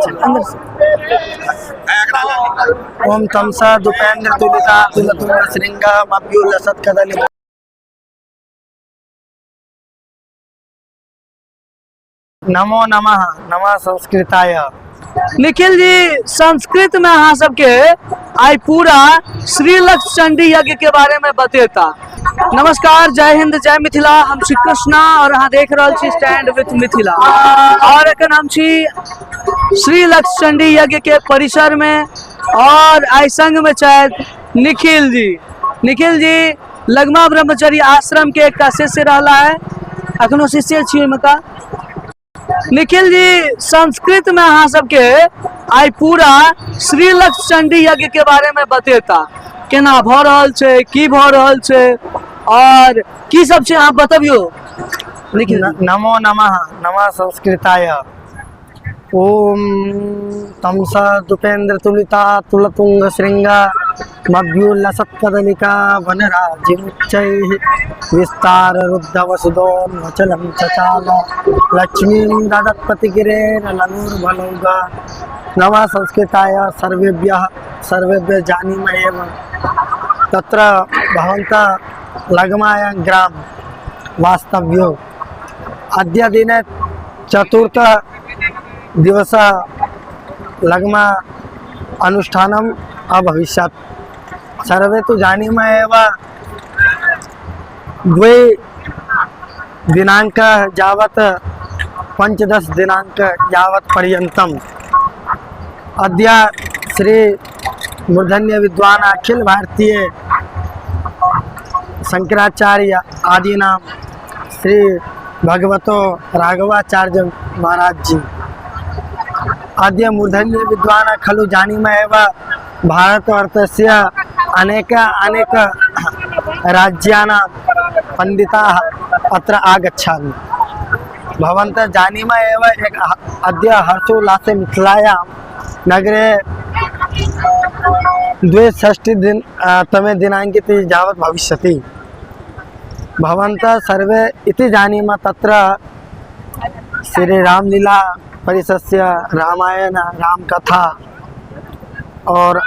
छै। अंदर से। ओम तमसा दुपेन्द्र तुलिता तुलतुंग श्रृंगा मभ्युलसत् कदलि नमो नमः नमः संस्कृताय। निखिल जी, संस्कृत में अहाँ सबके आई पूरा श्री लक्ष्य चंडी यज्ञ के बारे में बतेता। नमस्कार, जय हिंद, जय मिथिला। हम श्री कृष्णा और अहाँ देख रहल छी स्टैंड विथ मिथिला। और एखन हम छी श्री लक्ष्य चंडी यज्ञ के परिसर में और आई संग में छथि निखिल जी। निखिल जी लगमा ब्रह्मचर्य आश्रम के एकटा शिष्य रहला है, अखनो शिष्य छी ओहिमे का। निखिल जी, संस्कृत में अहाँ सबके आई पूरा श्री लक्ष्य चंडी यज्ञ के बारे में बतेता, केना भऽ रहल छै, की भऽ रहल छै और की सब छै, अहाँ बतबियौ निखिल जी। नमो नमः नमः संस्कृताय। ओम तमसा दुपेन्द्र तुलिता तुलतुंग श्रृंगा मभ्युलसत्कदलिका वनराजिमुच्चैः विस्तार रुद्धवसुदोन्वचलं चचाल लक्ष्मीं ददत्पतिगिरेण लनुर्भलौगा। नमः संस्कृताय। सर्वेभ्यः सर्वेभ्यः जानीमः एव तत्र भवन्तः लगमायां ग्राम वास्तव्यो। अद्य दिने चतुर्थ दिवस लगमा अनुष्ठानम् अभविष्यत्। सर्वे तु जानीमः एव द्वे दिनाङ्क यावत् 15 दिनाङ्क यावत् पर्यन्तम् अद्य श्री मूर्धन्य विद्वान अखिल भारतीय शंकराचार्य आदीनां श्री भगवतो राघवाचार्य महाराज जी अद्य मूर्धन्य विद्वान खलु जानीमः एव भारतवर्षस्य अनेक अनेक राज्यानां पण्डिताः अत्र आगच्छामि। भवन्तः जानीमः एव एक अद्य हर्षोल्लासे मिथिलायां नगरे द्विषष्टि दिन तमे दिनाङ्के यावत् भविष्यति। भवन्तः सर्वे इति जानीमः तत्र श्रीरामलीला परिसरस्य रामायण रामकथा और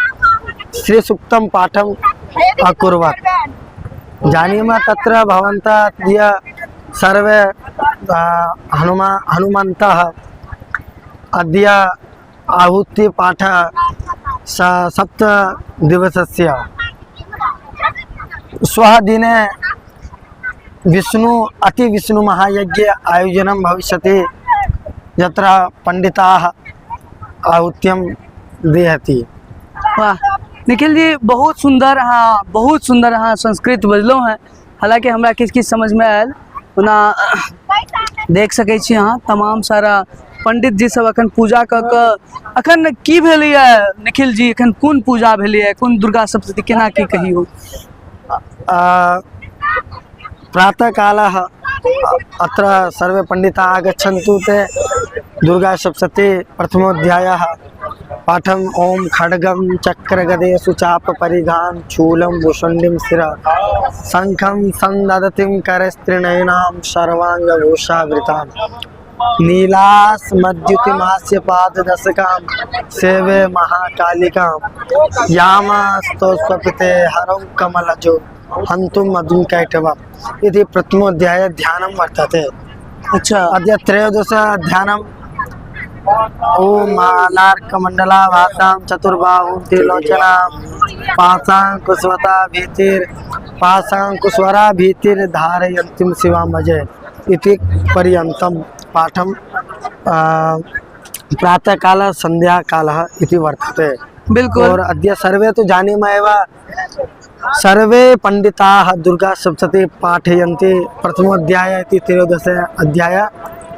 श्री सूक्तम पाठम अकुर्वत्। जानीमः तत्र भवन्तः अद्य सर्वे हनुमन्तः अद्य आहुति पाठ सप्त दिवसस्य श्वः दिने विष्णु अति विष्णु महायज्ञ आयोजनं भविष्यति, यत्र पंडिताः आहुत्यं दीयति। वाह निखिल जी, बहुत सुंदर, हाँ बहुत सुंदर अहाँ संस्कृत बजलहुँ हैं। हालांकि हमरा किछु किछु समझमे आयल। ओना देख सकै छी अहाँ तमाम सारा पंडित जी सब अखन पूजा कऽ कऽ अखन की भेलैए निखिल जी, अखन कोन पूजा भेलैए, कोन दुर्गा सप्तशती, केना की कहियौ? प्रातःकालः अत्र सर्वे पण्डिताः आगच्छन्तु, ते दुर्गा सप्तशती प्रथमोऽध्यायः पाठम् ओम खड्गं चक्रगदेषु चाप परिघां शूलं भूषुण्डिं शिरः शङ्खं सन्ददतिं करस्त्रिनयनां सर्वाङ्गभूषावृतां नीलास्मद्युतिमास्य पाददशकां सेवे महाकालिकां यामास्तोस्वपिते हरौ कमलजो हन्तुं मधुं कैटवम् इति प्रथमोऽध्याये ध्यानं वर्तते। अच्छा। अद्य त्रयोदश ध्यानम् ॐ मालार्कमण्डलाभासां चतुर्बाहुं त्रिलोचनां पाशाङ्कुशवता भीतिर पाशाङ्कुशवरा भीतिर्धारयन्तीं शिवां भजे इति पर्यन्तं पाठं प्रातःकालः सन्ध्याकालः इति वर्तते। बिल्कुल। और अद्य सर्वे तु जानीमः एव सर्वे पण्डिताः दुर्गा सप्तशती पाठयन्ति, प्रथमोऽध्याय इति त्रयोदश अध्याय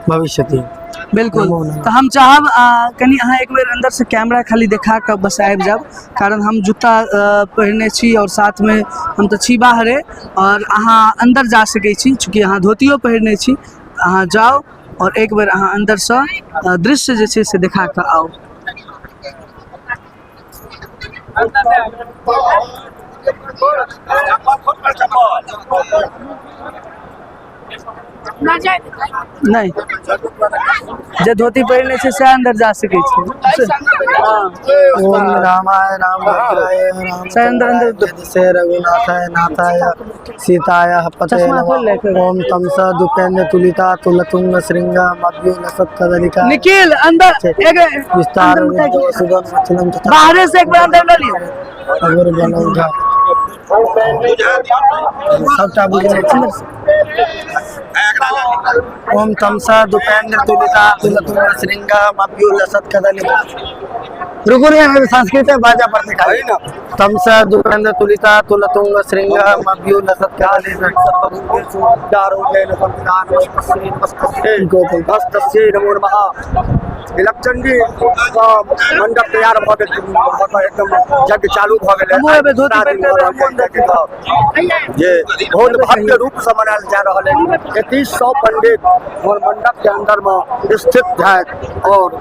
भविष्यति। बिल्कुल। नमो नमः। तऽ हम चाहब कनि अहाँ एक बेर अंदर से कैमरा खाली देखा कऽ बस आबि जायब, कारण हम जूता पहिरने छी और साथमे हम तऽ छी बाहरे और अहाँ अंदर जा सकै छी, चूँकि अहाँ धोतियो पहिरने छी। अहाँ जाउ और एक बेर अहाँ अंदरसँ दृश्य जे छै से देखा कऽ आउ। नहि, जे धोती पहिरने छै सएह अंदर जा सकै छै। हँ। ओम रामाय राम भद्राय राम सर, अंदर, अंदर। से रघुनाथाय नाथाय सीताय पते चश्मा खोल ले। नमः। ओम तमस दुपेन्द्र तुलिता तुलतुंग श्रृंग मध्य लसत्कदलिका निखिल अंदर एक विस्तार अंदर उठा के- सुगम वचनम तथा बाहरे से एक बार अंदर लऽ लिअ। अगर बनौघा सबटा बुझल छै। ओम तमसा दुपेन्द्र तुलिता तुलतुंग श्रृंग मभ्यु लसत कदलिका। रुको रे, हमें संस्कृत में बाजा पड़ते खाली ना। तमसा दुपेन्द्र तुलिता तुलतुंग श्रृंग मभ्यु लसत कदलिका। गोपाल। तस्यै नमो नमः। तिलकचंडी मंडप तैयार भऽ गेल, मतलब एकदम यज्ञ चालू भऽ गेलै। हमहूँ एबै धोती पहिर कऽ, हमहूँ अंदर। जे बहुत भव्य रूप से मनायल जा रहल है। 3100 पंडित और मंडप के अंदर में स्थित छथि और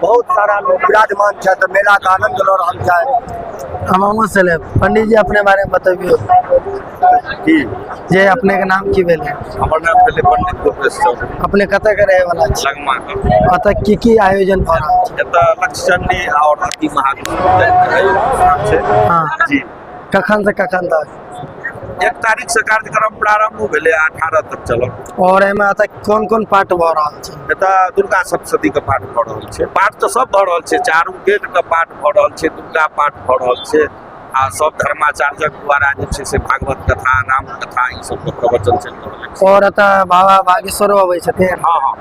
बहुत सारा लोग विराजमान छथि, मेला के आनंद लऽ रहल छथि। हम हमहूँ से लेब। पंडित जी, अपने बारे में बतबियौ। की? जे अपने के नाम की भेलै? हमर नाम भेलै पंडित गोपेश चौधरी। अपने कतऽ के रहै वाला छी? लगमा के। ओतऽ की की आयोजन भऽ रहल छै? एतऽ लक्षचंडी आओर अति महादुष्ट आयोजन छै। जी। कखन से कखन तक? 1 तारीख से कार्यक्रम प्रारंभ भेलै, 18 तक चलल। और एहिमे एतऽ कोन कोन पाठ भऽ रहल छै? एतऽ दुर्गा सप्तशती के पाठ भऽ रहल छै। पाठ तऽ सब भऽ रहल छै, चारू वेद के पाठ भऽ रहल छै, दुर्गा पाठ भऽ रहल छै आ सब धर्माचार्यक द्वारा जे छै से भागवत कथा, राम कथा, ई सब के प्रवचन चलि रहल अछि। और एतऽ बाबा बागेश्वरो अबै छथिन? हँ।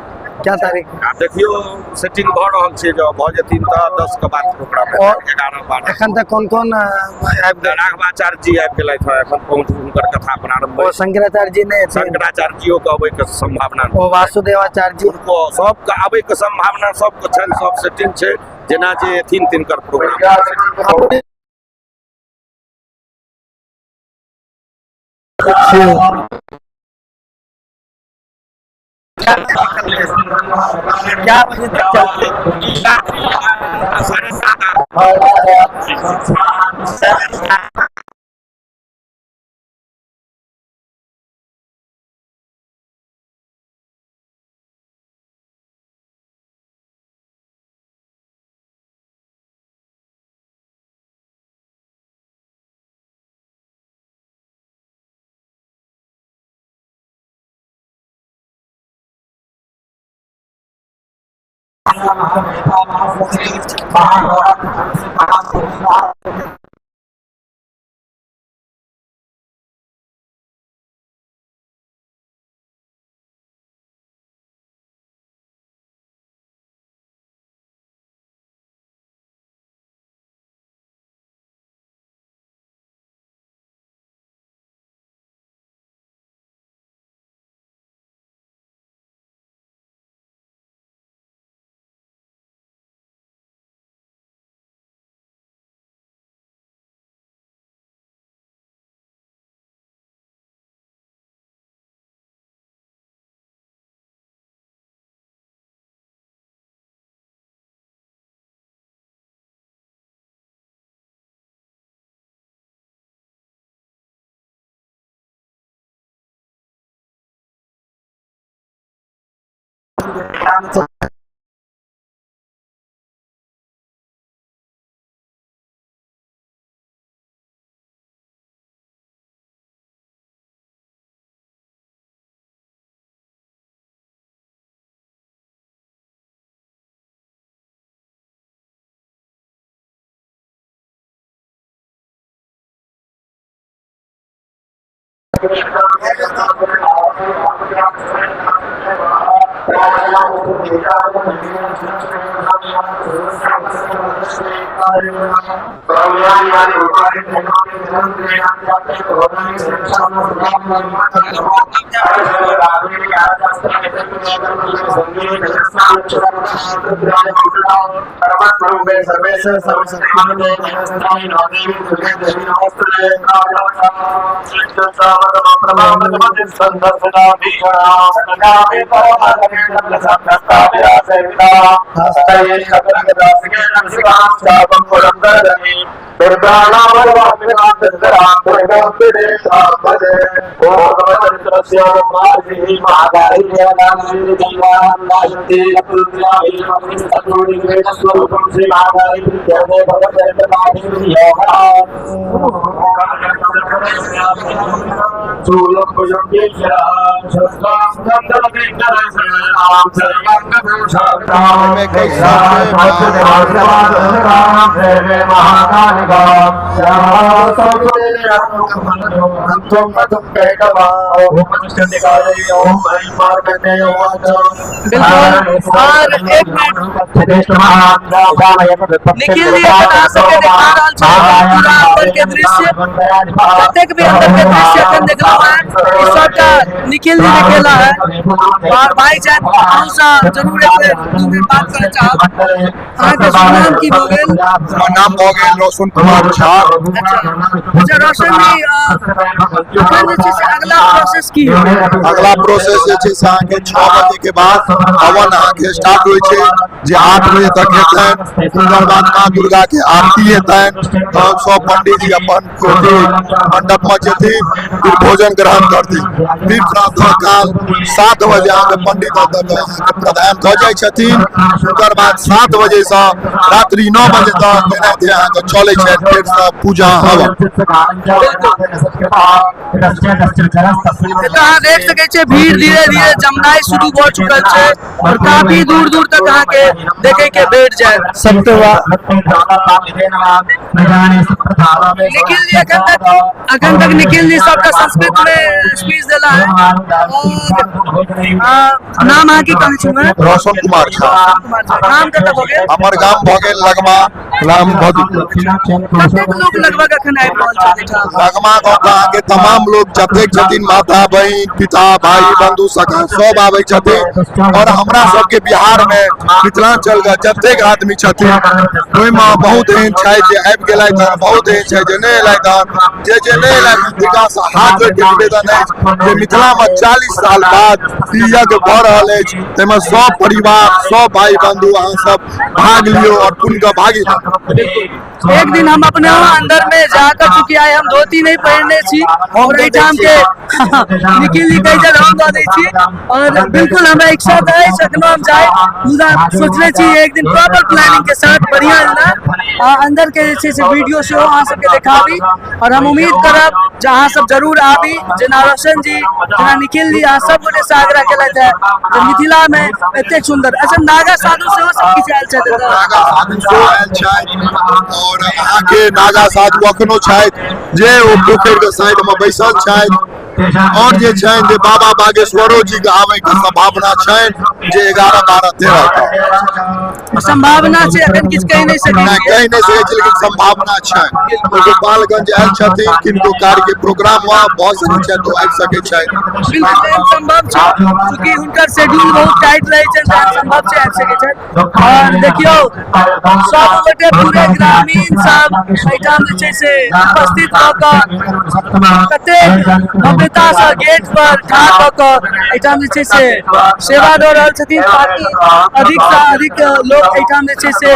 क्या तारीख? आ देखियौ, सेटिंग भऽ रहल छै, जँ भऽ जेथिन तऽ 10 के बाद प्रोग्राम। और 11, 12। एखन तक कोन कोन आबि गेल? राघवाचार्य जी आबि गेलथि हँ, एखन पहुँच हुनकर कथा प्रारंभ। ओ शंकराचार्य जी नहि एथिन? शंकराचार्य जियो के अबै के संभावना। ओ वासुदेवाचार्य जी? हुनको सबके आबै के संभावना सबके छनि। सब सेटिंग छै, जेना जे एथिन तिनकर प्रोग्राम। क्या बजे तक चलते? 7:30। एहिमे बिल्कुल। और एक मिनट, निखिल जी एखन अहाँ सबके देखा रहल छथि पूरा अंदर के दृश्य। जतेक भी अंदर के दृश्य एखन देखलहुँ हेँ, ई सबटा निखिल जी देखेला है। और भाई छथि, अहूँसँ जरूर एक बेर 2 मिनट बात करऽ चाहब। अहाँके शुभ नाम की भऽ गेल? हमर नाम भऽ गेल रोशन कुमार झा। अच्छा रोशन जी, एखन जे छै से अगला प्रोसेस की हेतै? अगला प्रोसेस जे छै से अहाँके 6 बजे के बाद हवन अहाँके स्टार्ट होइ छै, जे 8 बजे तक हेतनि। हुनकर बाद माँ दुर्गा के आरती हेतनि। तहन सब पंडीजी अपन अथी मंडप मे जेथिन, फिर भोजन ग्रहण करथिन। फिर प्रातः काल 7 बजे अहाँके पंडित ओतऽ अहाँके प्रदान भऽ जाइ छथिन। हुनकर बाद 7 बजेसँ रात्रि 9 बजे तक एनाहिते अहाँके चलै छै फेरसँ पूजा हवन। एतऽ अहाँ देख सकै छियै, भीड़ धीरे धीरे जमनाइ शुरू भऽ चुकल छै और काफी दूर दूर तक अहाँके देखे के भेट जायत। निखिल जी, अखन तक निखिल जी सबटा संस्कृत में स्पीच देला है। और नाम अहाँ की कहै छी? रोशन कुमार झा। नाम कतऽ भऽ गेल? हमर गाम भऽ गेल लगमा, नाम भदु। कतेक लोक लगभग अखन आबि रहल छथि एहिठाम? लगमा गाँव के अहाँके तमाम लोक जतेक छथिन, माता बहिन, पिता, भाई, बंधु, सखा सब आबै छथिन। और हमरा सबके बिहार मे मिथिलांचल के जतेक आदमी छथिन, ओहिमे बहुत एहन छथि जे आबि गेलथि हन, बहुत एहन छथि जे नहि एलथि हन। जे जे नहि एलथि हन, तिनका से हाथ जोड़ि के निवेदन अछि जे मिथिला मे 40 साल बाद ई यज्ञ भऽ रहल अछि, ताहिमे सब परिवार, सब भाई बंधु अहाँ सब भाग लियौ और पुण्य के भागी बनू। एक दिन हम अपने अंदर में जाकर, चूंकि आइ हम धोती नहीं पहिरने छी और एहिठाम के निखिल जी कहै छथि, हम दऽ दै छी। और बिल्कुल हमरा इच्छा तऽ अछि एखनो हम जाय, मुदा सोचने छी एक दिन प्रॉपर प्लानिंग के साथ बढ़िया जेना अंदर के जे छै से वीडियो सेहो अहाँ सबके देखाबी। और हम उम्मीद करब जे अहाँ सब जरूर आबी। जेना रोशन जी, जेना निखिल जी, अहाँ सब गोटे से आग्रह केलथि है जे मिथिला में एतेक सुंदर, अच्छा, नागा साधु सेहो सब किछु आयल छथि एतऽ। नागा साधु सेहो आयल छथि और अहाँके नागा साधु अखनो छथि जे ओ पोखरि के साइड मे बैसल छथि। और जे छनि जे बाबा बागेश्वरो जी के आबै के संभावना छनि जे 11, 12, 13 के। सम्भावना छै, एखन किछु कहि नहि सकै नहि छियै। कहि नहि सकै छी, लेकिन संभावना छै। ओ गोपालगंज आयल छथिन किनको कार्य के प्रोग्राम मे, भऽ सकै छै तऽ आबि सकै छथि। बिल्कुल, एहन सम्भव छै, चूँकि हुनकर शेड्यूल बहुत टाइट रहै छनि, तऽ एहन सम्भव छै, आबि सकै छथि। और देखियौ, सब गोटे, पूरे ग्रामीण सब एहिठाम जे छै से उपस्थित भऽ कऽ कतेक भव्यता से गेट पर ठाढ़ भऽ कऽ एहिठाम जे छै से सेवा दऽ रहल छथिन, ताकि अधिक से अधिक लोक एहिठाम जे छै से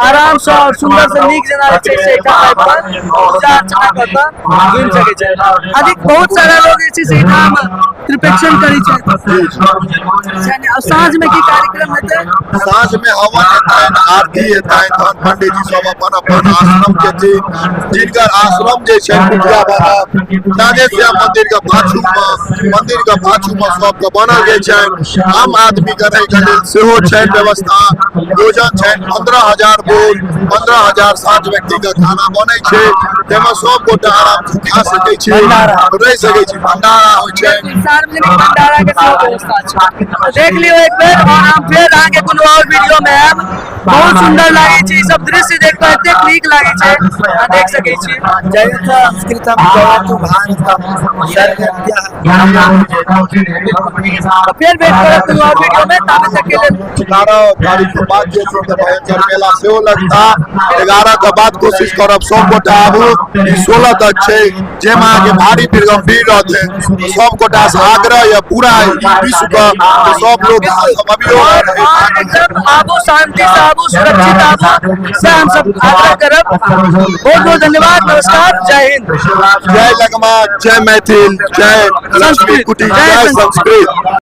आराम से और सुन्दर से नीक जेना जे छै से एहिठाम आबि कऽ पूजा अर्चना कऽ कऽ घुमि सकै छै। अधिक बहुत सारा लोक जे छै से एहिठाम त्रिपेक्षण करै छथि। आ साँझ में की कार्यक्रम हेतै? साँझ में हवन हेतनि, आरती हेतनि, तहन पंडीजी सब अपन अपन आश्रम जेथिन। जिनकर आश्रम जे छै कुटिया बाबा नागेश्वर मंदिर के पाछू मे, मंदिर के पाछू मे सबके बनल गेल छनि। आम आदमी के रहै के लेल सेहो छनि व्यवस्था। भोजन छनि 15,000 बोल, 15,000 सात व्यक्ति के खाना बनै छै, जाहिमे सब गोटा आराम से खा सकै छी, रहि सकै छी। भंडारा होइ छै। सार्वजनिक भंडारा के सेहो व्यवस्था छै। तऽ देख लियौ एक बेर और हम फेर अहाँके कोनो और वीडियो में आयब। बहुत सुंदर लागै छै ई सब दृश्य, देख कऽ एतेक नीक लागै छै, अहाँ देख सकै छी। जयतु संस्कृतं जयतु भारतं सर्वेभ्यः। तऽ फेर भेंट करब कोनो और वीडियो में, ताबे तक के लेल 11 तारीख के बाद जे छै से भयंकर मेला सेहो लगता। 11 के बाद कोशिश करब सब गोटा आबू। ई 16 तक छै, जाहिमे अहाँके भारी भीड़ रहतै। सब गोटा से आग्रह यऽ पूरा ई विश्व के जे सब लोग अहाँ सब अबियौ। और और एकदम आबू, शांति से आबू। आबू, सुरक्षित आबू, से हम सब आग्रह करब। बहुत बहुत धन्यवाद, नमस्कार, जय हिंद। जय लगमा, जय मैथिल, जय लक्ष्मी कुटी, जय संस्कृत।